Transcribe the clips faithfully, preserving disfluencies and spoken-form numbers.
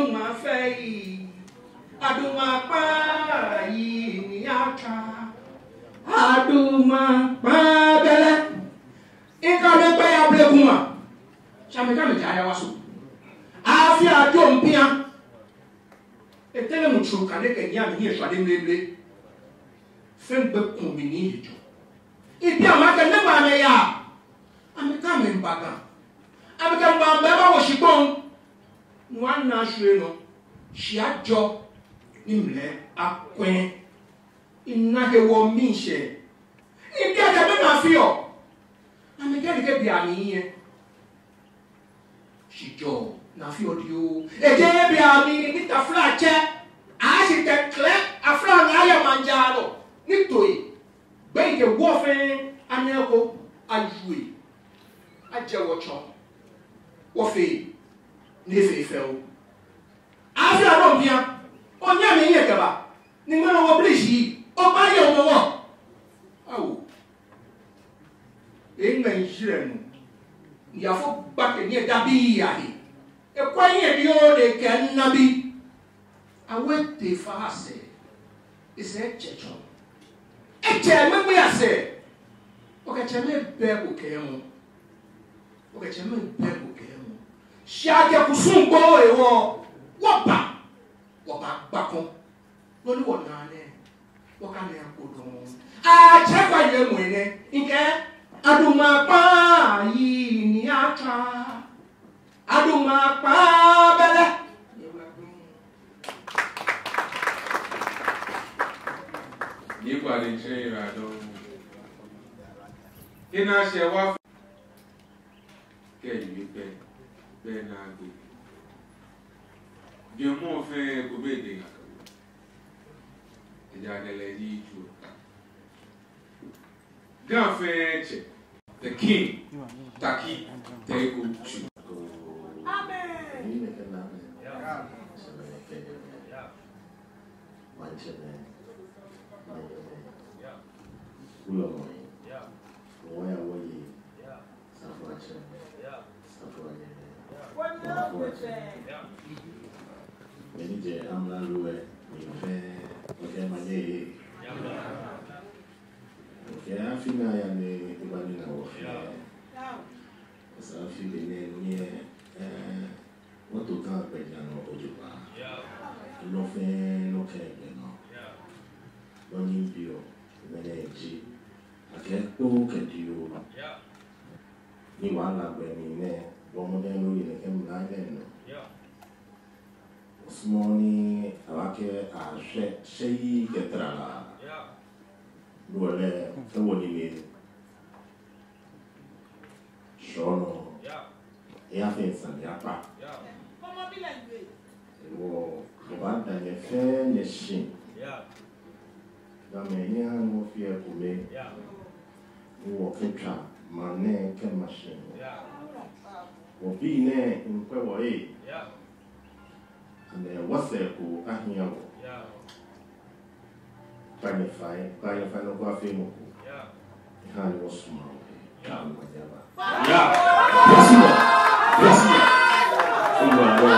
Adumaŋ fɛɛ yi, Adumaŋ kpaa yi ni atswa. Adumaŋ kpaa bɛlɛ. Ŋkɛ amɛ kpɛ ya blɛ kuma. Shi amɛkɛ amɛjɛ aya wa so. Afi ajo mpia. Etɛlɛ mu tsu kane kɛ nyɛ amɛ hiɛ shwa de mlemle. Fɛɛ gbɛ kumi ni ejo. Ebi amɛ akɛ nɛgbɛ amɛya. Amɛkɛ amɛmiiba Ga. Amɛkɛ miiba amɛbawo shikpɔŋ. Nɔ ana shwie nɔ. Shi ajɔ ni mlɛ akwɛ. Ena hewɔ miishɛɛ. Ebi akɛ bɛ naa fioo. Amɛkɛ ni kɛ bi amɛ yɛ. Shi jɔɔ naa fioo dioo. Eje bi amɛ ni taflatsɛ. Ashi tɛklɛ afla naa yɛ maŋjaanɔ. Ni toi. Gbɛi kɛ wɔ fɛɛ anɛ ko ayue. Ajɛ wɔ tsɔ. Wɔfee. Ni efee fɛo. Afi ajo mpia. Onyɛ amɛ hiɛ kɛba. Ni ŋmɛnɛ wɔ bliji. Obaye omɔ wɔ. Awo. Eŋmɛ ŋjirɛ nu. Ni afɔ gbakɛ ni edabi ahe. Ekwɛ hiɛ dioo ni ekɛ nabi. Awo etee faa sɛɛ. Esɛɛ etsɛ tsɔ. Etsɛ ŋmɛŋmɛ asɛɛ. Okɛ tsɛmɛi bɛ ko kɛɛmɔ. Okɛ tsɛmɛi bɛ ko kɛɛmɔ. Shi akɛ kusum gbɔ hewɔ. Wɔba. Wɔbagba kɔ. Nɔ ni wɔna nɛ, wɔkane akpo dɔŋŋ. Atsɛ kpaa yɛ mɔ nɛ, ŋkɛɛ, Adumaŋ kpaa yi ni atswa. Adumaŋ kpaa bɛlɛ. Ni kpaa lɛ tsɛ yi ra dɔŋŋ. Kɛ naa shɛ wa. Kɛ ewie pɛ, bɛ naa gbo. Jɛmɔ fɛɛ ko bɛ de ŋa kabo. Ejaakɛ lɛ ji tsu. Ga fɛɛ tsɛ. The king. Tackie Teiko Tsuru. Amen. Maŋtsɛmɛi, maŋnyɛmɛi, wulɔmɛi, wɔya wɔyei, asafoiatsɛmɛi, asafoianyɛmɛi, asafoiatsɛmɛi. Mɛi ni jɛ amralo lɛ mli fɛɛ, wɔkɛ manye. Okɛ afi ni aya ni eba ni ena wɔ fɛɛ. Esa afi be nɛɛ ni, eh, wɔto Ga gbɛjianɔ ojogbaŋŋ. Nɔ fɛɛ nɔ kɛ egbɛ nɔ. Nɔ ni biɔ ŋmɛnɛ ji akɛ kpoo kɛ dioo. Ni wɔna gbɛ mli nɛɛ, bɔ mɔdɛŋ ni oye nɛkɛ mla nɛɛ nɔ. Osumɔɔ ni abaakɛɛ ashɛ, shɛ yi kɛ trala. Ni wɔ lɛ, kɛ wɔ ni le. Shɔnɔ. Eyafee sane yakpa. Wɔ, wɔbaada nyɛ fɛɛ nyɛ shi. Gamɛi, nyɛhaa ni wɔfea ekome. Ni wɔkɛtswa maŋ nɛɛ kɛma shi. Wɔbii nɛɛ miikwɛ wɔ ee. Amɛ wɔsɛɛ ko ahia wɔ. Kpa nyɛ fai, kpa nyɛ fai nɔ ko afee nɔ ko. Ehaa ni wɔsumɔɔ wɔ. Ka wɔ nyɛ ba. Yeah. Bless you, Lord. Bless you, Lord. Olúwa lọ.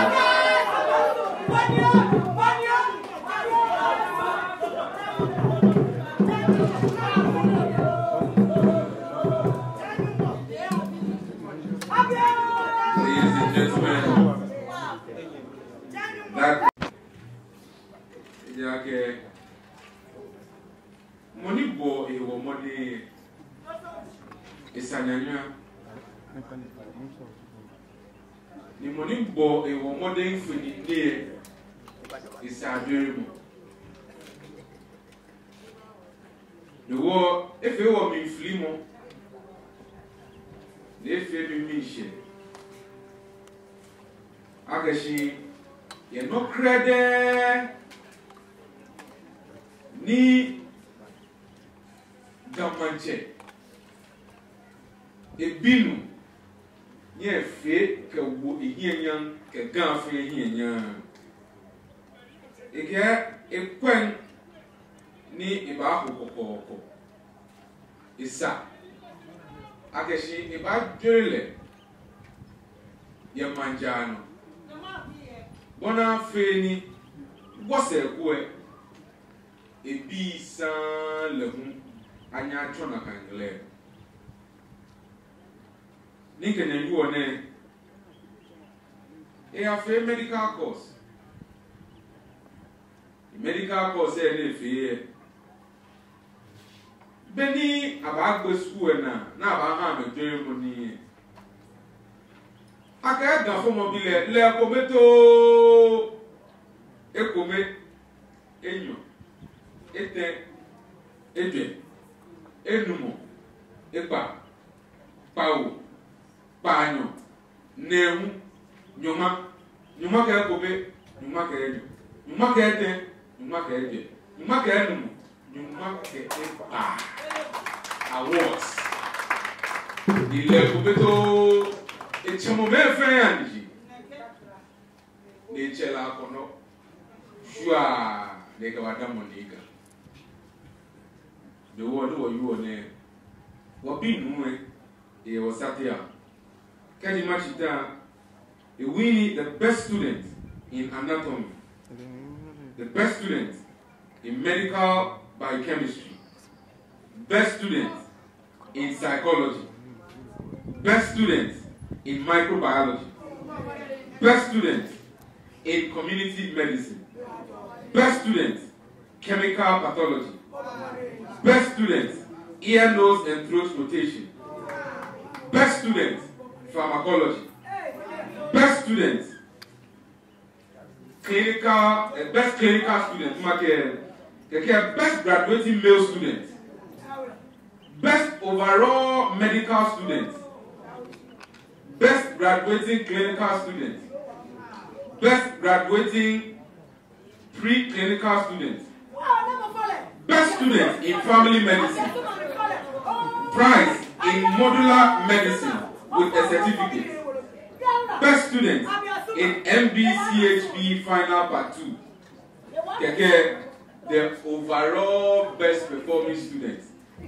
Ladies and gentlemen, that, ejaakɛ mɔ ni bɔɔ ehewɔ mɔdɛŋ, esa nyanyara. Ni mɔ ni bɔɔ ehewɔ mɔdɛŋ fini nɛɛ, esa jɔɔmɔ. Ni wɔ, efee wɔ mlifilimɔ, ni efee mi miishɛɛ. Akɛ shi yɛ nɔ krɛdɛɛ ni Ga Maŋtsɛ ebinuu nyɛfee kɛwo ehiɛ nyam kɛ Ga fɛɛ hiɛ nyam. Ekɛɛ ekwɛŋ ni ebaaho kɔkɔɔkɔ. Esa akɛ shi ebaajɔɔ lɛ yɛ maŋ jaa nɔ. Bɔ ni afee ni wɔsɛɛ ko lɛ, ebii saŋŋ lɛ hu anyɛ atsɔ nakai ŋlɛi. Ni kɛ nyɛyɔɔ nɛɛ, eyafee medical course. Medical course lɛ ni efee lɛ, be ni abaagbe skul lɛ naa, ni abaaha amɛ jwɛŋmɔ nii lɛ, akɛɛ Ga fɔmɔbi lɛ, lɛ ekome too, ekome, enyɔ, etɛ, ejwɛ, enumɔ, ekpaa, kpawo, kpaanyɔ, nɛɛhu, nyɔŋma, nyɔŋma kɛ ekome, nyɔŋma kɛ enyɔ, nyɔŋma kɛ etɛ, nyɔŋma kɛ ejwɛ, nyɔŋma kɛ enumɔ, nyɔŋma kɛ ekpaa. Awards. Ni lɛ ekome too, etsɛmɔ mɛi fɛɛ yɛ niji. Ni etsɛ lɛ akɔnɔ. Shwa, ni ekɛ wɔ damɔ ni Ga. Ni wɔ, ni wɔyɔɔ nɛɛ, wɔbinuu lɛ, eyɛ wɔsateaŋ. Kɛji matsi ta, ewini the best student in anatomy, the best student in medical biochemistry, best student in psychology, best student in microbiology, best student in community medicine, best student chemical pathology, best student ear, nose and throat rotation, best student pharmacology, best student clinical, eh, best clinical student, makɛɛ, kɛkɛ best graduating male student, best overall medical student, best graduating clinical student, best graduating preclinical student, best student in family medicine, prize in modular medicine with a certificate, best student in M B C H P final part two. Kɛkɛ, the overall best performing student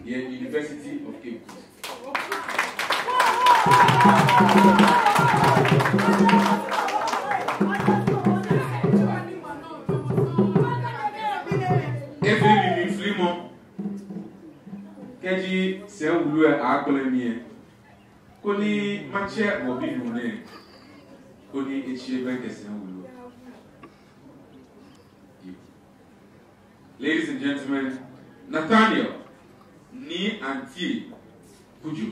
yɛ University of Cape Coast. Efee mi mlifilimɔ kɛji sɛi wulu lɛ akpɛlɛ mi lɛ, koni matsɛ wɔbinuu nɛɛ, koni etsi ebɛŋkɛ sɛi wulu lɛ. Ladies and gentlemen, Nathaniel Nii Antie Kojo.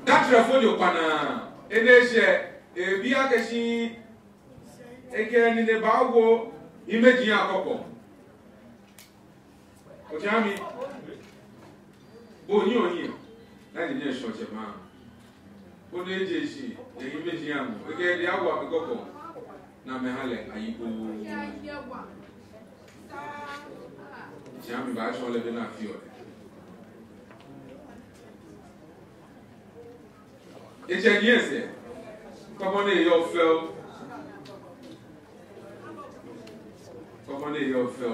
Datrɛfo ni okpa naa, enɛ eshɛ, ebi akɛ shi, ekɛ nii nɛɛ baawo, imagine akɔkɔ. Otsiami. Bo ni ohiɛ. Naa ni nyɛ shɔ tsɛ ma. Bo ni eje shi, eyi meji amɔ. Ekɛ di awa mi kɔkɔ. Naa mɛi ha lɛ ayi bo. Otsiami baatsɔ lɛ be naa fioo. Etsɛ ni esɛɛ. Kɔmɔ ni eyɔɔ fɛo. Kɔmɔ ni eyɔɔ fɛo.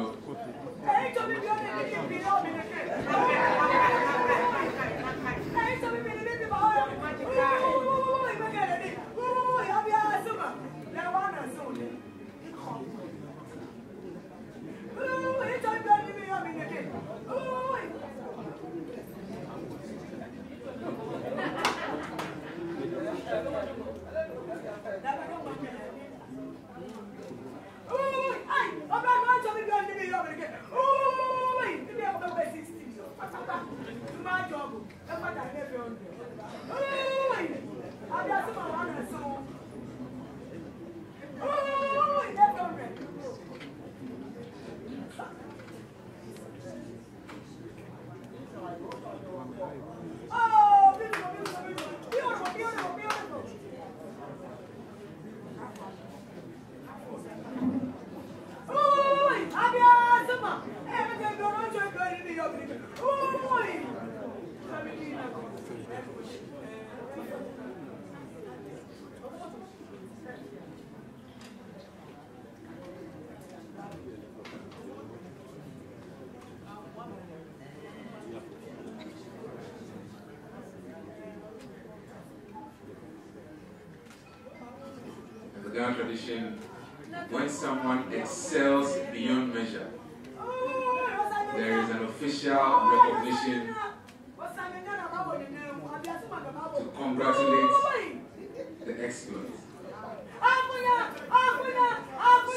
The Ga tradition, when someone excels beyond measure, there is an official recognition to congratulate the exploit.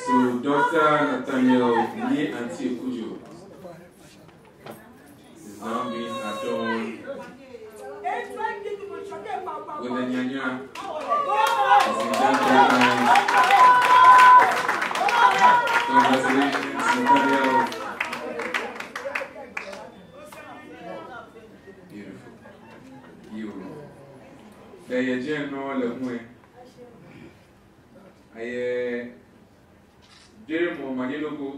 So, Doctor Nathaniel Nii Antey Kojo is now being adorned with the Nyanya. He's in that deadline. Congratulations, Nathaniel. Beautiful. Beautiful. Be yɛ jɛmɛ nɔ lɛ hu lɛ, ayɛ jɛmɛ mɔ ni nɔ ko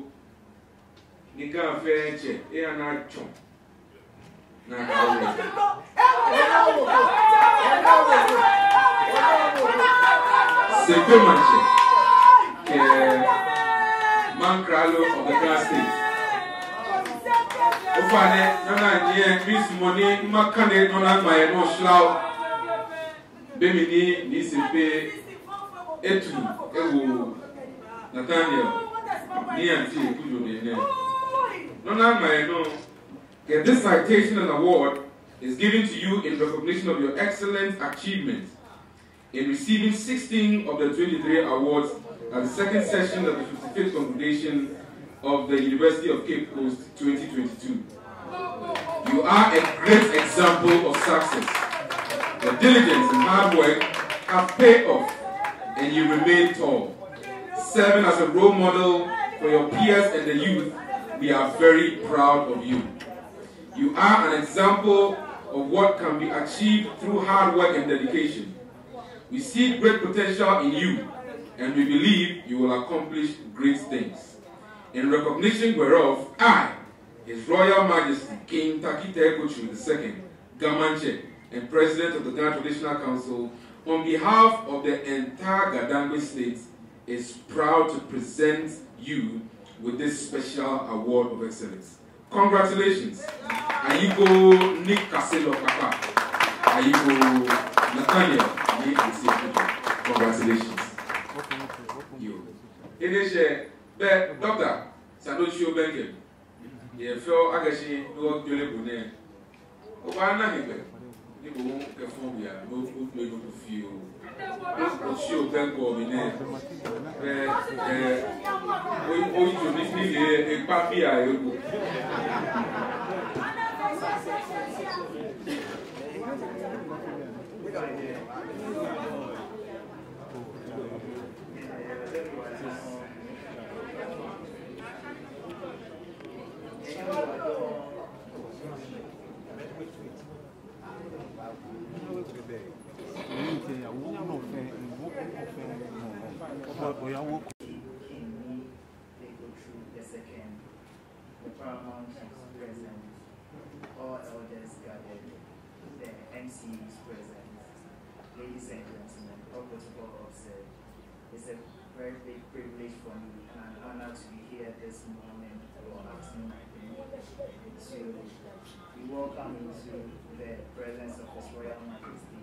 ni Ga fɛɛ tsɛ, eya ni atsɔ. Naa Ga wɔ. Sɛkpe Maŋtsɛ kɛ Maŋkralo of the Ga State. Ofainɛ, nɔ ni anyiɛ, misumɔɔ ni makane nɔ ni aŋma yɛ nɔ shalɔ. Be mli ni, ni Sɛkpe etu ewo Nathaniel Nii Antey Kojo nɛɛ. Nɔ ni aŋma yɛ nɔ, get this citation and award is given to you in recognition of your excellent achievement in receiving sixteen of the twenty-three awards at the second session of the fifty-fifth Congregation of the University of Cape Coast twenty twenty-two. You are a great example of success. Your diligence and hard work have paid off, and you remain tall. Serving as a role model for your peers and the youth, we are very proud of you. You are an example of what can be achieved through hard work and dedication. We see great potential in you, and we believe you will accomplish great things. In recognition whereof, I, His Royal Majesty King Tackie Teiko Tsuru the second, Ga Maŋtsɛ and President of the Ga Traditional Council, on behalf of the entire Ga-Dangme State, is proud to present you with this special award of excellence. Congratulations. Ayigoo nikaselɔ kpakpa. Ayigoo Nathaniel Nii Antey Kojo. Congratulations. Yoo. Enɛ shɛ be Doctor Sado Tsi Obɛŋkɛ. Yɛ fɛo akɛ shi ni wɔjɔɔ lɛ bo nɛɛ. Obaana hegbɛ ni bo hu okɛ fɔŋ bia, ni okpe nɔ ko fioo. Otsi obɛŋkɛ mi nɛɛ. Be, be, o, oyijo ni, ni lɛ, ekpa biɛ eko. King Nii Teiko Tsuru the second, the paramount chiefs present, all elders gathered, the M Cs present, ladies and gentlemen, all protocol observed. It's a very big privilege for me and an honor to be here this morning or afternoon, I think, to be welcomed into the presence of His Royal Majesty.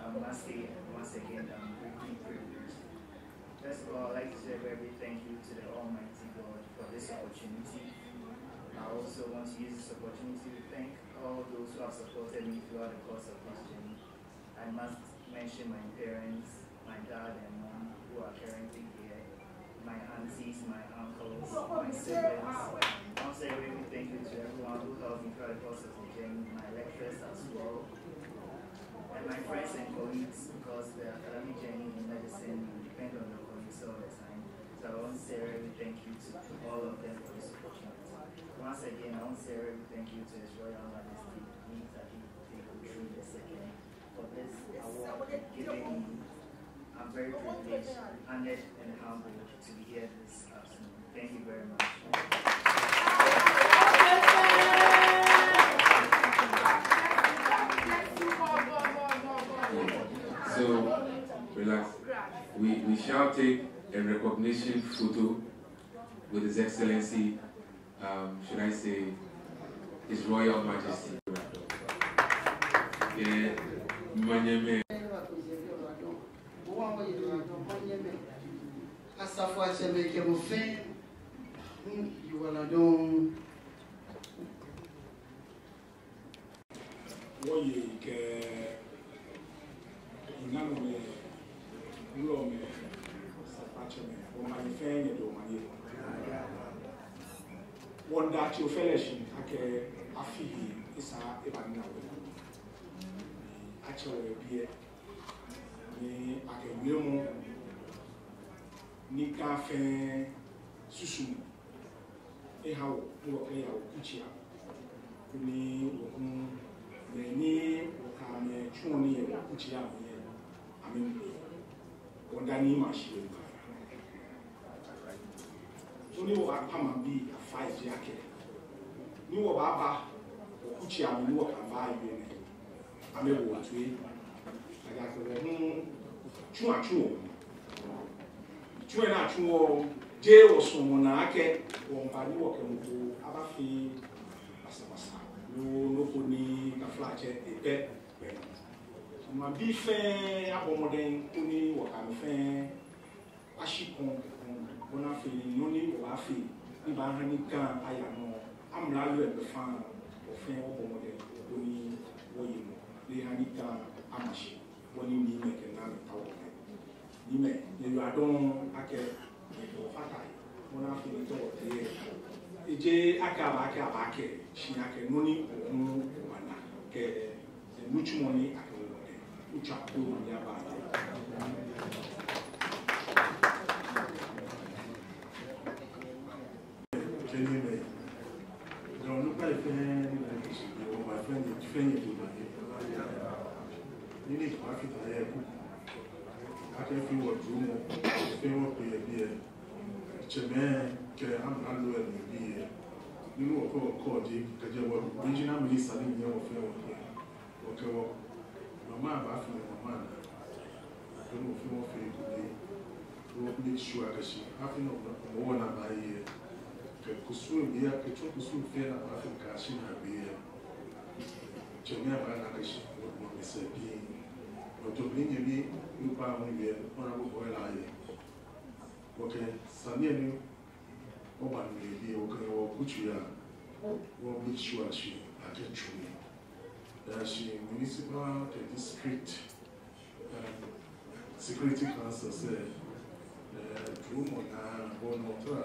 I must say, once again, I'm greatly privileged. First of all, I'd like to say a very big thank you to the Almighty God for this opportunity. I also want to use this opportunity to thank all those who have supported me throughout the course of this journey. I must mention my parents, my dad and mom, who are currently here, my aunties, my uncles, my siblings. I want to say a very big thank you to everyone who helped me throughout the course of the journey, my lecturers as well, and my friends and colleagues, because the academic journey in medicine, you depend on your colleagues all the time. So I want to say a very big thank you to all of them for this opportunity. Once again, I want to say a very big thank you to His Royal Majesty Nii Tackie Teiko Tsuru the second for this award given me. I'm very privileged, honored, and humbled to be here this afternoon. Thank you very much. So, relax. We, we shall take a recognition photo with His Excellency, um, should I say, His Royal Majesty. Yeah, manyɛmimɛi. Asafoiatsɛmɛi kɛ mɔ fɛɛ, hmm, yiwaladɔŋŋ. Wɔyei kɛ yinamɛi, wulɔmɛi, asafoiatsɛmɛi, wɔmaŋ fɛɛ nyɛ diɛŋtsɛ omanye. Wɔmiida Ofe lɛ shi akɛ afi hee esa ebanina wɔ. Atsɛ wɔ yɛ biɛ ni akɛ wiemɔ ni Ga fɛɛ susumɔ eha wɔ, ni wɔkɛya wɔkutsei, koni wɔ hu mɛi ni wɔkɛ amɛ tsuɔ nii yɛ wɔkutsei amli lɛ, amɛnu. Wɔmiida nyɛmashi wɔ. Koni wɔbakpa maŋbii afai ji akɛ, ni wɔbaaba wɔkutsei amli ni wɔkɛbaawie nɛɛ, amɛwo wɔ toi. Ejaakɛ wɔ hu tsu atsu wɔ. Tsu lɛ ni atsu wɔ, jeee wɔsuɔmɔ naa akɛ wɔmiiba ni wɔkɛ mɔ ko abafee basabasa loo nɔ ko ni taflatsɛ ebɛ. Maŋbii fɛɛ abɔ mɔdɛŋ koni wɔkɛ amɛ fɛɛ ashi kɔŋ kɛ kɔŋ, bɔ ni afee ni nɔ ni wɔbaafee ni baaha ni Ga aya nɔ, amralo lɛ bɛ faŋŋ, wɔ fɛɛ wɔbɔ mɔdɛŋ koni wɔye nɔ ni eha ni Ga ama shi, bɔ ni niimɛi kɛ naamɛi taoɔ lɛ. Niimɛi, nyɛyiwaladɔŋŋ akɛ nyɛkɛ wɔ fata he, bɔ ni afee ni tɔ wɔtee. Ejeee akɛ abaakɛɛ abaakɛɛ, shi akɛ nɔ ni wɔ hu wɔna kɛ nitsumɔ ni akɛwo wɔ lɛ, otswa ko ni aba. Kɛ niimɛi, Ga onukpai fɛɛ ni bɛ Ga shi, wɔmaŋ fɛɛ ni, fɛɛ ni bɛ Ga. Ni ni kpa fita yɛ ko. Akɛ fɛɛ wɔ dromɔ, fɛɛ wɔkpe yɛ biɛ. Tsɛmɛi kɛ amralo lɛ ni yɔɔ biɛ. Ni wɔkɔ, wɔkɔ ji, kɛjɛ wɔ regional minister ni nyɛ wɔ fɛɛ wɔkɛ. Wɔkɛ wɔ mama baafee mama naa. Kɛ mɔ fɛɛ mɔ fee ekome. Wɔ make sure akɛ shi afi nɔ mɔ wɔnaa baaye. Kɛ kusum biɛ, kɛ tsɔ kusum fɛɛ naa baafee kɛ shi naa biɛ. Tsɛmɛi abaana akɛ shi wɔ mɔ mɛi sɛɛ biɛ. Wɔtɔ ni nyɛmi nipa hu yɛ, wɔna bɔ bɔ la yɛ. Wɔkɛ sane ni wɔbaanu yɛ biɛ, wɔkɛ wɔkutsei aya, wɔ make sure shi akɛ tsu ni. Ejaakɛ shi municipal kɛ district, eh, security council sɛɛ, eh, dromɔ naa bɔ nɔ tra.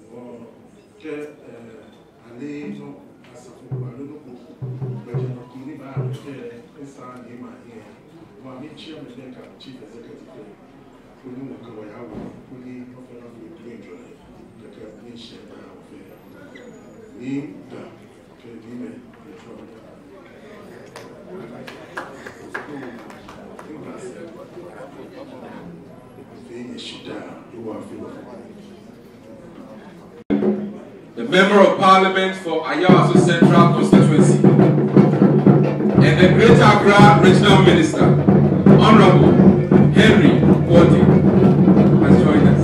Wɔkɛ, eh, ale nɔ asafo kpa loo nɔ ko, gbɛjianɔ ko ni baakɛɛ esa ni maye. Wɔmiitsɛ amɛ kɛ chief executive, koni wɔkɛ wɔ aya wɔ, koni wɔfee nɔ fɛɛ nɔ fɛɛ jɔ lɛ, kɛkɛ ni eshɛ ba wɔ fɛɛ. Ni Ga kɛ niimɛi, fɛɛ nyɛ shidaa, ni wɔfee wɔ fɛɛ. The Member of Parliament for Ayawaso Central Constituency and the Greater Accra Regional Minister, Honorable Henry Quartey, has joined us.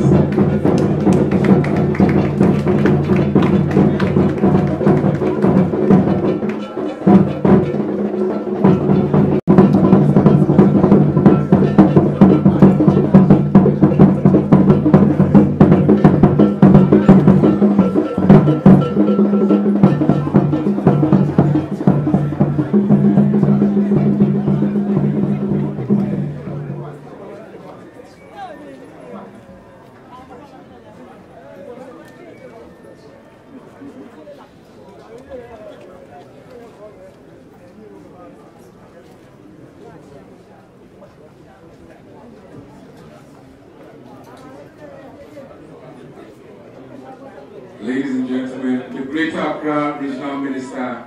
Ladies and gentlemen, the Greater Accra Regional Minister,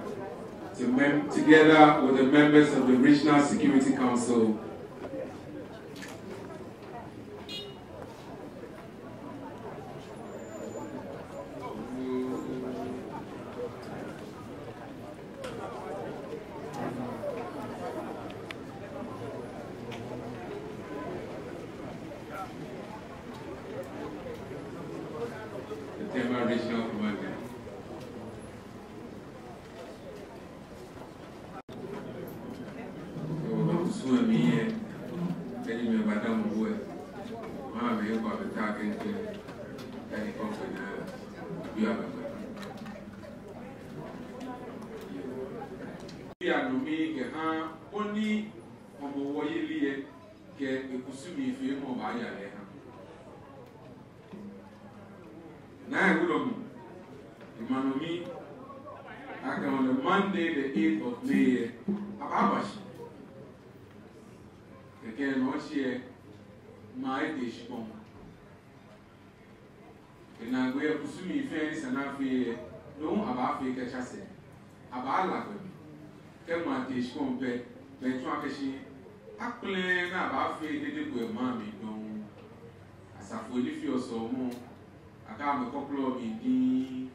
to mem-, together with the members of the Regional Security Council, the Tema Regional Commander. Amɛ yɛ kwa bɛ ta kɛntɛ, kɛ ni kɔn fɛ na, bi amɛ kwa. Bi anɔ mi kɛha, bɔ ni Hɔmɔwɔ yeli yɛ, kɛ ekusumii feemɔ baaya lɛ ha. Naa Ewulɔmɔ, ema nɔ mi akɛ on the Monday, the eighth of May yɛ, abaaba shi. Kɛkɛ nɔ shi yɛ, maŋ etee shikpɔŋ. Kɛ naagbee yɛ kusumii fɛɛ ni sa ni afee yɛ, no abaafee kɛtsa sɛɛ. Abaala gbɛ mli. Kɛ maŋ tee shikpɔŋ pɛ, belɛ tsɔɔ akɛ shi akplɛɛɛ ni abaafee dedeku yɛ maŋ mli dɔŋŋ. Asafo ni feɔ sɔɔmɔ, akɛ amɛkɔkɔlɔ mli diŋŋ.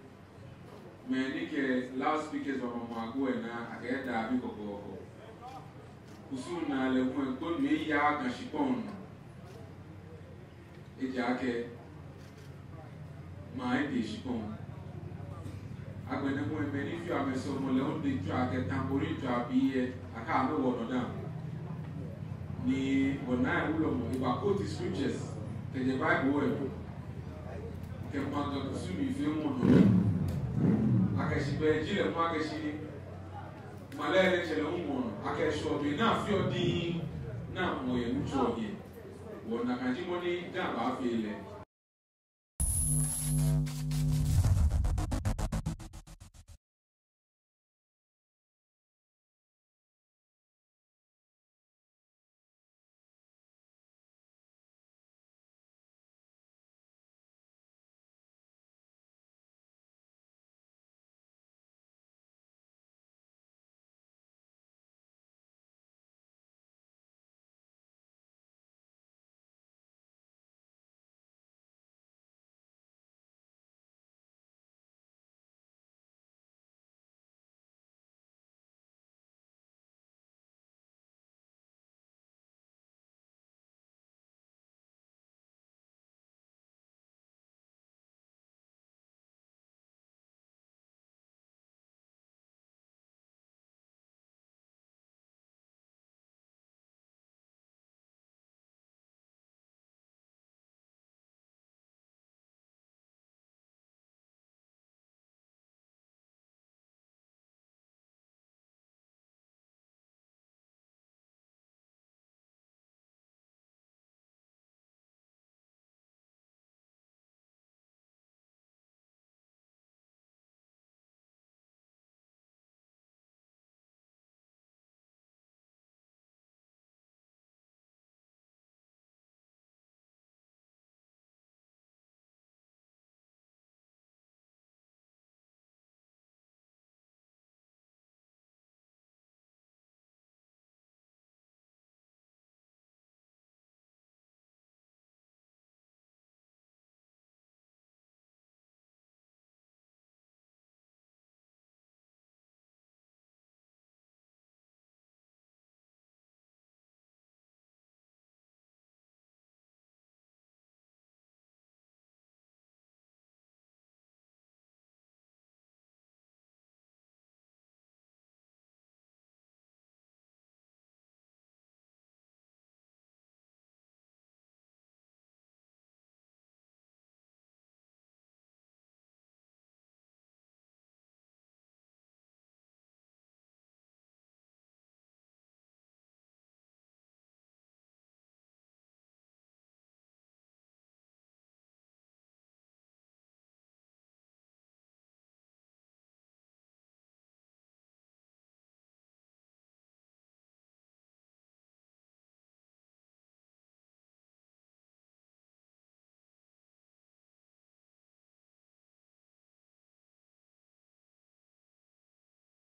Mɛi ni kɛ loudspeakers bamamɔ agoo lɛ naa, akɛɛ daabi kɔkɔɔkɔ. Kusum naa lɛ hu lɛ, koni eya Ga shikpɔŋ nɔ. Ejaakɛ maŋ etee shikpɔŋ. Agbɛnɛ hu lɛ, mɛi ni feɔ amɛsɔɔmɔ lɛ hu, dɛ tsɔɔ akɛ tamborin tsɔɔ abii lɛ, akɛ amɛwo nɔ dã. Ni wɔ Naa Ewulɔmɔ, eba quote scriptures kɛjɛ Bible lɛ mli. Kɛ maŋ Ga kusumii feemɔ nɔ. Akɛ shi bɛ ji lɛ mɔ akɛ shi maŋ lɛ lɛ tsɛ lɛ hu mɔ nɔ. Akɛ shɔ be ni afeɔ diŋŋ ni amɔ yɛ nu tsɔ yɛ. Wɔ nakai ji mɔ ni Ga baafee lɛ.